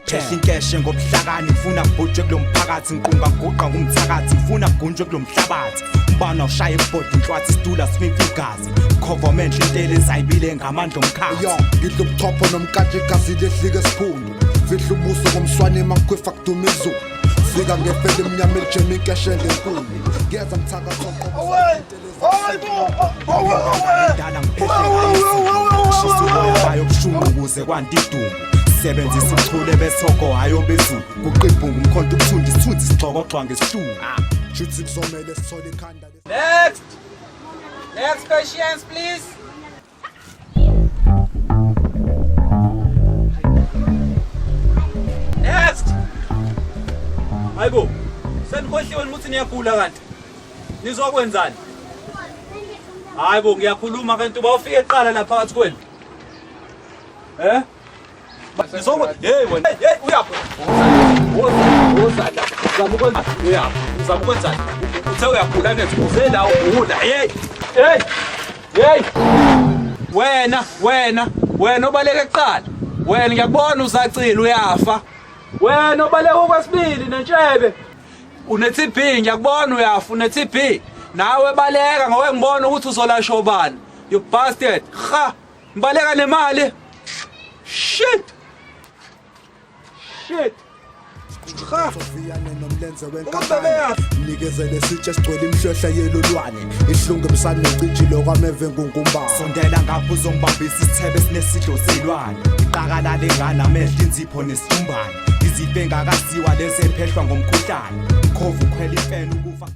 Phehla inkeshe ngobuhlakani ngifuna kubhujwe kulo mphakathi ngiqunga nguqa ngumthakathi ngifuna kugunjwe kulo mhlabathi umbana ushaya ibhodi inhlwathi isitula sifimfa igazi mkhovo menhle intela ezayibile ngamandla omkhathi. Yo, ngidla ubuchopho nomkantsha igazi lehlike esiphundu. Fihla ubuso ngomswane makukhwefa kuduma izulu. Fika ngefele emnyama elijema inkeshe ngenkulu. Ngeza mthakatho Dala ngiphehle ngayo shisa umoya bayo buhlungu ukuze kwande idumbu sebenzisa ubuchule besoko hayo bezulu kuqibhungu umkhonto ubuthundu isithunzi sixokoxwa ngesihluku. Shuthi kuzomele sithole ikhanda. Next. Next patience, please. Next. Hayibo. Senikhohliwe ukuthi niyagula kanti. Nizokwenzani? Hayibo ngiyakhuluma kanti uba ufike kuqala la phakathi kwenu. Eh? Nizokwe hey wena hey uyaphi? Woza woza la. Uzama ukwenza uyaphi? Uzama ukwenzani? Uthe uyagula nethi uze la ugula. Hey! Hey! Hey! Wena wena wena obaleke kuqala. Wena ngiyakubona uzacile uyafa. Wena obaleka okwesibili nentshebe. Une TB ngiyakubona uyafa une TB. Nawe baleka ngoba ngibona ukuthi uzolashwa ubani. You bastard. Ha! Ngibaleka nemali. Shit. Shit. Cha. Sofiyane nomlenze wenkampani. Nikezele sitshe sigcwele imhlehla yelulwane. Ihlungu emsane nocijilo kwameve ngungumbane. Sondela ngapho uzongibambisa isithebe sinesidlo silwane. Iqakala lengane amehlo inzipho nesijumbane. Izifo engakaziwa lezi ephehlwa ngomkhuhlane. Mkhovu ukhwela ifeni ukufa.